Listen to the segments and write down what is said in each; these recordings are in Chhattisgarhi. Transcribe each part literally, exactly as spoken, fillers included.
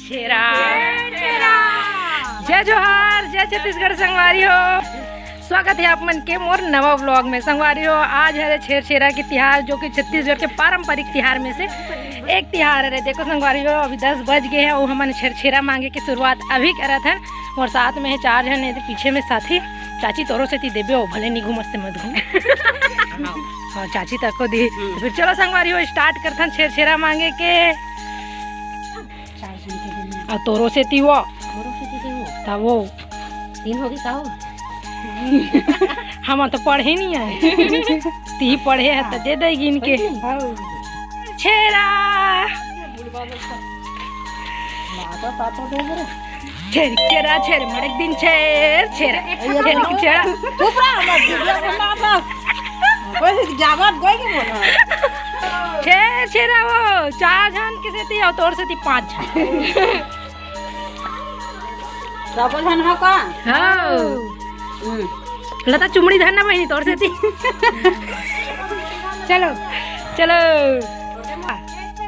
छेरा। जय जोहार, जय छत्तीसगढ़ संगवारी हो। स्वागत है आप मन के मोर नवा व्लॉग में। संगवारी हो, आज हरे छेरछेरा के तिहार, जो कि छत्तीसगढ़ के पारंपरिक तिहार में से एक तिहार हरे। देखो संगवारी हो, अभी दस बज गए हैं और हमन छेरछेरा मांगे की शुरुआत अभी करत हन। मोर साथ में है चार झन, एदे पीछे में साथी। चाची तोरो सेती देबे हो, भले नी घूमस ते मत घूम। हाँ, चाची तको दी। तो फिर चलो संगवारी हो, स्टार्ट करथन छेरछेरा मांगे के। चार झन के देना। अउ तोरो सेती वो। तोरो सेती दे वो। ता वो। तीन होगी का हो? हम तो पढ़े नहीं है। ती पढ़े है तो दे देगी इनके। पढ़े नहीं? हाँ। छेरा। माता पापा दे मेरे। छेर छेरा छेर मड़क दिन छेर छेरा। ये छेर तो छेरा। चुप रहा, मत वीडियो बना बस। कोई जावत कोई नहीं बोला। छेर छेरा वो चार झन के सेती अउ तोर सेती पांच झन। डबल झन हो का? हाँ। हम्म। लता चुमड़ी धरना बहिनी तोर सेती। चलो, चलो।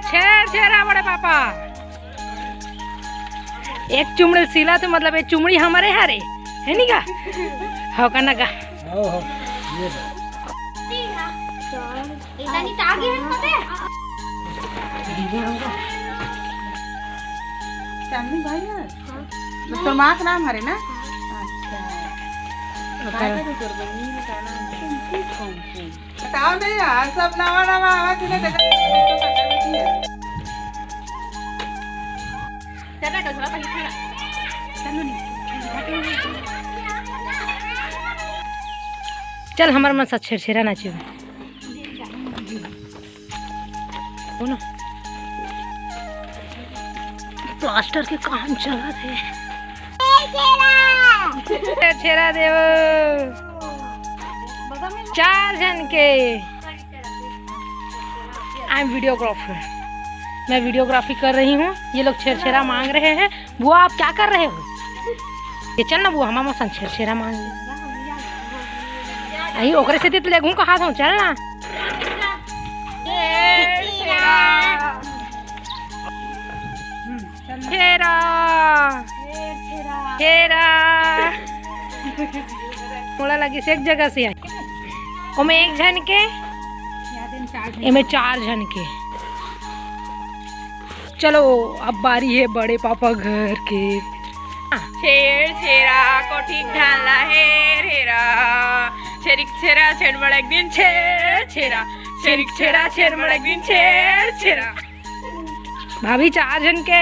छेर छेरा बड़े पापा। एक चुमड़ी सीला तो मतलब ये चुमड़ी हमारे हरे, है नी का? हो का ना का? हो, हो, ये दे। इतना नहीं तागे है पता है? चांदनी भाई है? हाँ। तो माँ का नाम हरे ना? हाँ। अच्छा। ओकर काय का तो तोर बहिनी का नाम है? कुमकुम। बताओ नहीं यार, सब नवा नवा आवा, तूने देखा? चल बेटा, थोड़ा पहले खड़ा। चलो नहीं। चल, हमर मन साथ छेरछेरा नाचियो। हो ना? प्लास्टर के काम चलत हे। छेरछेरा देवो। चार झन के। I am videographer। मैं वीडियोग्राफी कर रही हूँ। ये लोग छेरछेरा मांग रहे हैं। बुआ, आप क्या कर रहे हो? ये चल ना बुआ, हमारा मसन छेरछेरा मांग ले। आई ओकरे से तो लेगू कहा था, चल ना। छेरा। छेरा। मोला लगिस एक जगह से आए। ओमे एक झन के, एमे चार झन के। चलो, अब बारी है बड़े पापा घर के। छेरछेरा कोठी ढाला हेर हेरा। छेरिक छेरा छेर मड़क दिन छेरछेरा। छेरिक छेरा छेर मड़क दिन छेरछेरा। भाभी, चार झन के।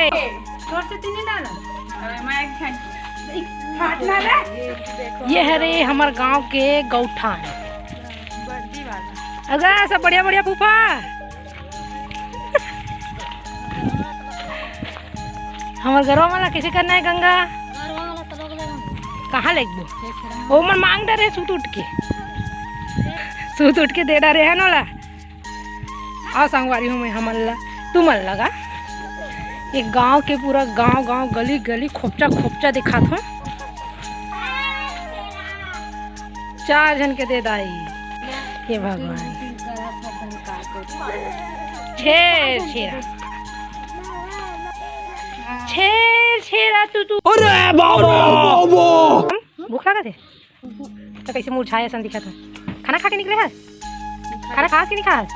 तोर से तीन डाला। अरे, मैं एक झन। फाटना रे। ये हरे हमर गांव के गौठान। अगा, सब बढ़िया बढ़िया फूफा। हमर गरवा वाला कैसे करना है गंगा? कहाँ लेगबो? ओमन मांग डरे सूत उठ के। सूत उठ के दे डरे है नोला। आओ संगवारी हो, मैं हमन ला, तुमन लगा, ये गांव के पूरा गांव, गांव, गली, गली, खोपचा, खोपचा दिखात हूँ। चार झन के दे दाई। हे भगवान। छेरछेरा। छेरछेरा तू, तू। अरे बाबा, बाबा। भूख लगा थे? तो कैसे मुरझाए असन दिखत हे? खाना खा के निकले हस? खाना खास कि नहीं खास?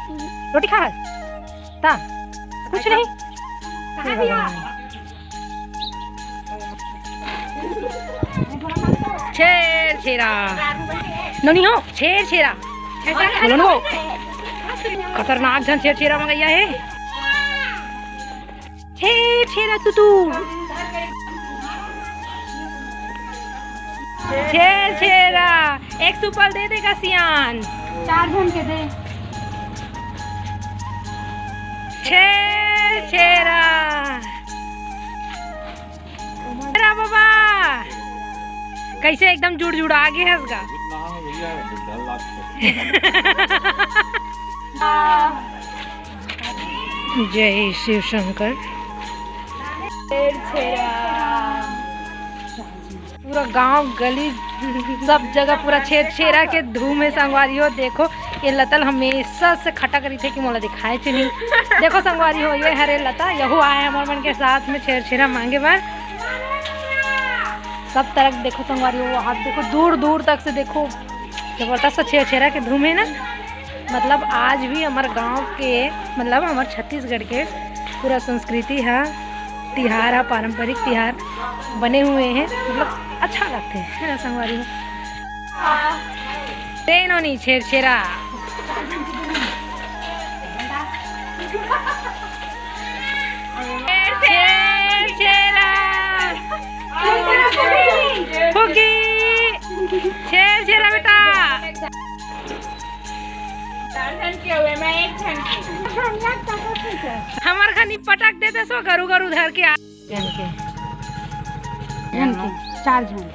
रोटी खास? ता? कुछ नहीं? हे भगवान। छेरछेरा। नोनी हो, छेरछेरा। बोलो नो। खतरनाक झन छेरछेरा मंगैया है। छेरछेरा तू तू। छेरछेरा। एक सुपल दे देगा सियान। चार झन के दे। छेरछेरा। अरे बाबा, कैसे एकदम जुड़ जुड़ा आगे हस गा। जय शिव शंकर। पूरा गांव गली सब जगह पूरा छेरछेरा के धूम है संगवारी हो। देखो ये लता ल हमेशा से खटक रहिथे कि मोला दिखाए च नहीं। देखो संगवारी हो, ये हरे लता, यहू आए हमर मन के साथ में छेरछेरा मांगे बर। सब तरफ देखो संगवारी हो, वहाँ देखो, दूर दूर तक से देखो, जबरदस्त छेरछेरा के धूम है ना। मतलब आज भी हमर गांव के, मतलब हमर छत्तीसगढ़ के पूरा संस्कृति ह, तिहार ह, पारंपरिक तिहार बने हुए हैं। मतलब अच्छा लगते है ना संगवारी हो। तेनो नी छेरछेरा। छेरछेरा। फुगी। छेरछेरा बेटा। चार झन के हुए, मैं एक झन के। हमर खनी पटक देते सो गरु गरु धर के आ। झन के। झन के। चार झन।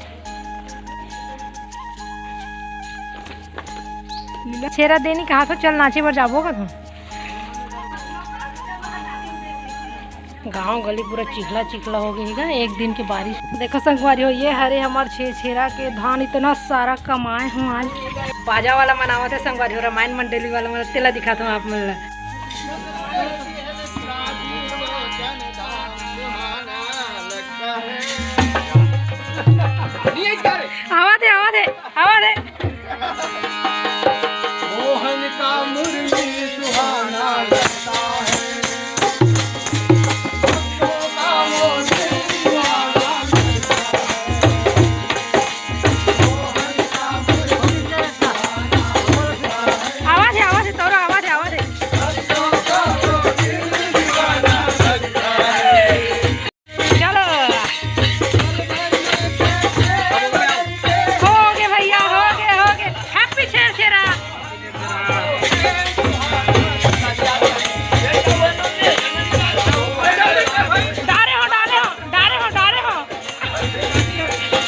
छेरा देनी कहा तो चल नाचे बर जाबो का तू? गांव गली पूरा चिखला चिखला हो गई है एक दिन के बारिश। देखो संगवारी हो, ये हरे हमार छेरछेरा के धान, इतना सारा कमाए हो आज। बाजा वाला मनावत है संगवारी हो, रामायण मंडली वाला, मतलब तेला दिखाता हूँ आप मन ला। आवा दे, आवा दे, आवा दे। मोहन का मुरली सुहाना लगता है। आवाज है, आवाज है, तोरा आवाज है, आवाज है। चलो। हो गए भैया, हो गए, हो गए। Happy छेरछेरा। डारे हो, डारे हो, डारे हो, डारे हो।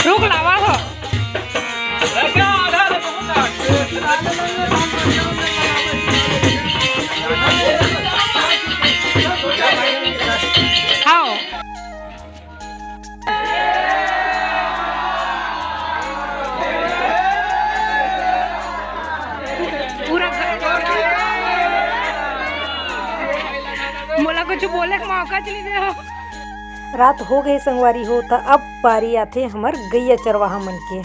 रुक लावा हो। आओ। पूरा घर मोला कुछ बोले के मौका च नहीं दे हो। रात हो गए संगवारी हो, त अब पारी आथे हमर गैया चरवाहा मन के।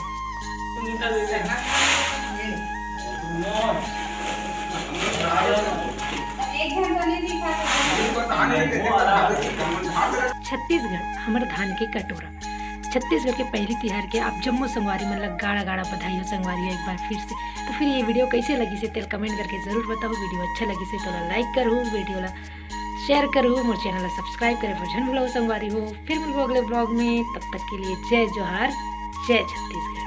छत्तीसगढ़ हमर धान के कटोरा। छत्तीसगढ़ के पहली तिहार के आप जम्मो संगवारी मन ला गाड़ा गाड़ा बधाई हो संगवारी हो एक बार फिर से। तो फिर ये video कैसे लगी से तेल comment करके जरूर बताओ। Video अच्छा लगी से तो like करो, video ला share करो, मोर channel ला subscribe करे बर झन भुलाओ संगवारी हो। फिर मिलबो अगले vlog में, तब तक के लिए जय जोहार, जय छत्तीसगढ़।